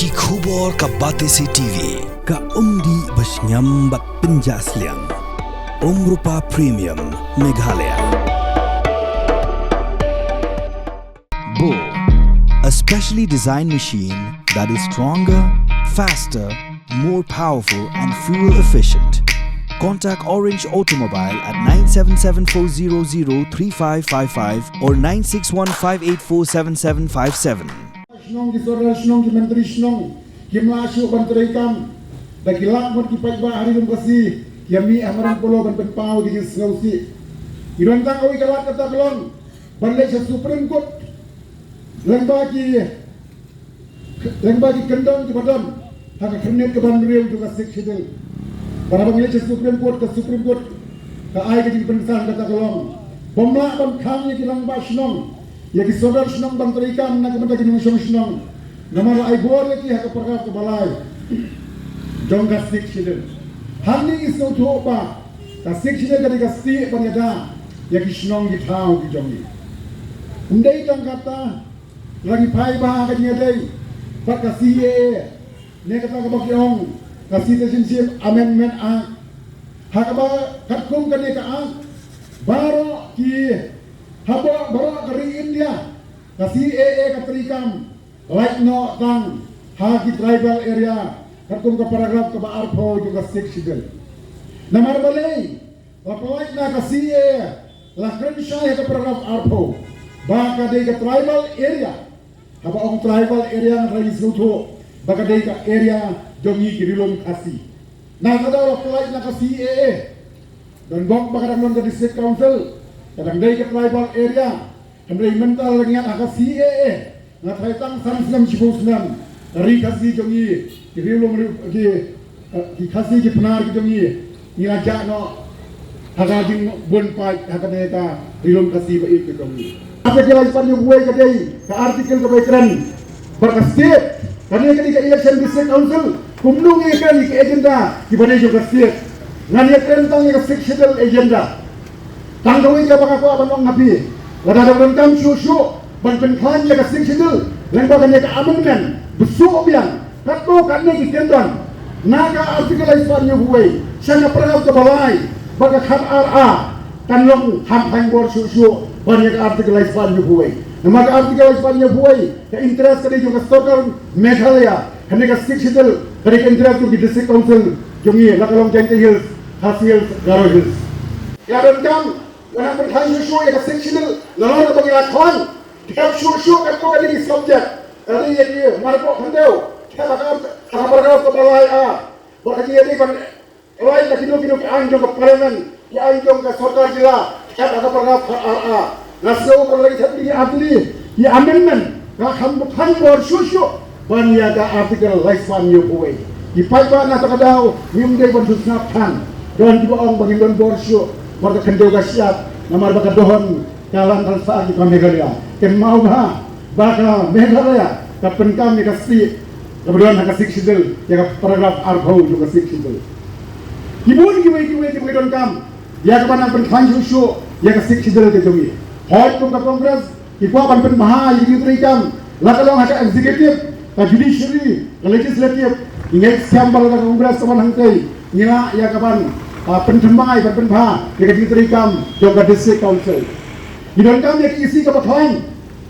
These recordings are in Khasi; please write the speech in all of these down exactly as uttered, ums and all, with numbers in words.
Ki khubor ka Batesi T V, ka umdih ba shngiam bad pynjah sliang. Umrupa Premium, Meghalaya. Bo, a specially designed machine that is stronger, faster, more powerful, and fuel efficient. Contact Orange Automobile at nine seven seven four zero zero three five five five or nine six one five eight four seven seven five seven. Shnong, ki sordar shnong, ki myntri shnong kim lah shuh ban treikam da ki lad ngut ki paidbah ha Ri Lum Khasi, ki ïa mih ha madan Polo ban pynpaw ïa ki jingsngewsih. Ki don tang kawei ka lad kata ka long ban leit sha Supreme Court lyngba ki, lyngba ki kyndon kiba don ha ka khyrnit kaba hynriew jong ka Sixth Schedule. Bad haba ngi leit sha Supreme Court, ka Supreme Court ka ai ka jingpynsan kata ka long ba ym lah ban khang ïa ki rangbah shnong, ïa ki sordar shnong ban treikam na ka bynta ki nongshong shnong. Namar la ai bor ïa ki ha ka paragraph kaba lai jong ka Sixth Schedule. Hangne ngi sngewthuh ba ka Sixth Schedule ka dei ka stieh ban ïada ïa ki shnong ki thaw ki jong ngi. Ym dei tang kata, la ngi phai bha ha ka jingïadei bad ka C A A, ne kata kaba ki ong ka Citizenship Amendment Act, ha kaba katkum kane ka Act, baroh ki, ha baroh, baroh ka ri India, ka C A A ka treikam lait noh tang ha ki tribal area, katkum ka paragraph kaba arphew jong ka Sixth Schedule. Namar balei? La pynlait na ka C A A, la kren shai ha ka paragraph arphew ba ka dei ka tribal area. Haba ong tribal area, nga tharai ngi sngewthuh ba ka dei ka area jong ngi ki Ri Lum Khasi. Na kata la pynlait na ka C A A, don bok ba ka dang don ka District Council, ka dang dei ka tribal area. Hynrei mynta la ngiat ha ka C A A, nga tharai tang san snem shiphew snem, ka ri Khasi jong ngi, ki Ri Lum, ki, eh, ki Khasi ki Pnar ki jong ngi, ngi la jah noh ha ka jingbun paid ha kane ka Ri Lum Khasi ba ïeit ka jong ngi. Article lai spah hynñiew phew wei ka dei ka article kaba ïakren bad ka state. Kane ka dei ka election District Council. Kumno ngi ïakren ïa ka agenda kiba dei jong ka state? Ngan ïakren tang ïa ka Sixth Schedule agenda. Tang kawei kaba nga kwah ban ong ha phi, lada dang donkam shuh shuh ban pynkhlaiñ ïa ka Sixth Schedule lyngba kane ka amendment, bsut biang katto katne ki kyndon, na ka article lai spah hynñiew phew wei sha ka paragraph kaba lai bad ka khat ar A, kan long kham khlaiñ bor shuh shuh ban ïa ka article lai spah hynñiew phew wei. Namar ka article lai spah hynñiew phew wei, ka interest ka dei jong ka sorkar Meghalaya. Kane ka Sixth Schedule ka dei ka interest jong ki District Council jong ngi, la ka long Jaintia Hills, Khasi Hills, Garo Hills. Ïa donkam, ngan pynkhlaiñ shuh shuh ïa ka Sixth Schedule, nalor kaba ngi la khlaiñ, thep shuh shuh katto katne ki subject. Ka dei ïa ki marpoh khyndew, thep ha ka, ha ka paragraph kaba lai A. Bad ka jingïadei ban Alright, na kino kino ki aiñ jong ka Parliament, ki aiñ jong ka sorkar jylla, kat ha ka paragraph khat ar A. Nga sngew ba la ki thep ki ar tylli ki amendment, ka kham bha, kham bor shuh shuh ban ïa ka article lai spah hynñiew phew wei. Ki paidbah, na kata ka daw ngim dei ban sngap than. Don kiba ong ba ngim don bor shuh bad ka khyndew ka shyiap, namar ba ka don ka Land Transfer Act ka Meghalaya. Kynmaw bha ba ka Meghalaya ka pyndonkam ïa ka stieh kaba don ha ka Sixth Schedule, ïa ka paragraph arphew jong ka Sixth Schedule. Ki bun kiwei kiwei kiba ngi donkam ïa kaban nang pynkhlaiñ shuh shuh ïa ka Sixth Schedule ka jong ngi. Hooid, kum ka Congress ki kwah ban pynbha ïa ki jingtreikam, la ka long ha ka executive, ka judiciary, ka legislative. Ngi ngeit skhem ba lada ka Congress ka wan hangtei, ngi lah ïa kaban, ah, pynthymmai ban pynbha ïa ka jingtreikam jong ka District Council. Ngi donkam ïa ka E C kaba khlaiñ.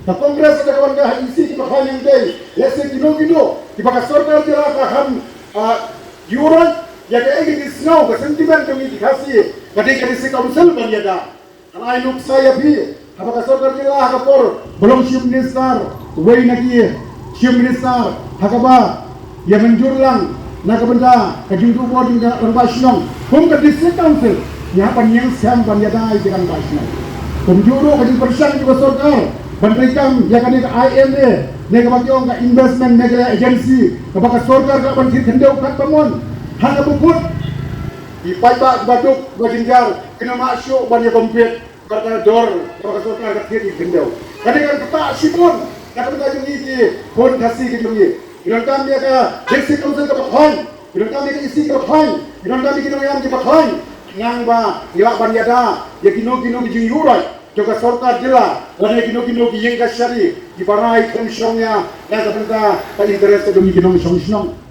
Ka Congress ka wan ka E C kaba khlaiñ hangtei. Lehse kino kino kiba ka sorkar jylla ka kham, ah, ïuhroit ïa kaei ka jingsngew, ka sentiment jong ngi ki Khasi, ka dei ka District Council ban ïada. Ngan ai nuksa ïa phi, haba ka sorkar jylla ha ka por ba long Chief Minister, uwei na ki Chief Minister, ha kaba ïa mynjur lang na ka bynta ka jingduh bor jong ka rangbah shnong, kum ka District Council, ngi hap ban ïeng skhem ban ïada ïa ki rangbah shnong. Kumjuh ruh ka jingpyrshang jong ka sorkar ban treikam ïa kane ka I M A, ne kaba ki ong ka Investment Meghalaya Agency, kaba ka sorkar ka lah ban thied khyndew katba mon. Ha kaba kut, ki paidbah kiba duk kiba jynjar kin ym lah shuh ban ïa compete bad ka dor kaba ka sorkar ka thied ïa ki khyndew. Kane kan ktah shibun na ka bynta jong ngi ki khun Khasi ki jong ngi. Ngi donkam ïa ka District Council kaba khlaiñ, ngi donkam ïa ka E C kaba khlaiñ, ngi donkam ïa ki nongïalam kiba khlaiñ, khnang ba ngi lah ban ïada ïa kino kino ki jingïuhroit. jong ka sorkar jylla, lane kino kino ki ïing kashari kiba rai kham shong ïa, ïa ka bynta ka interest jong ki nongshong shnong.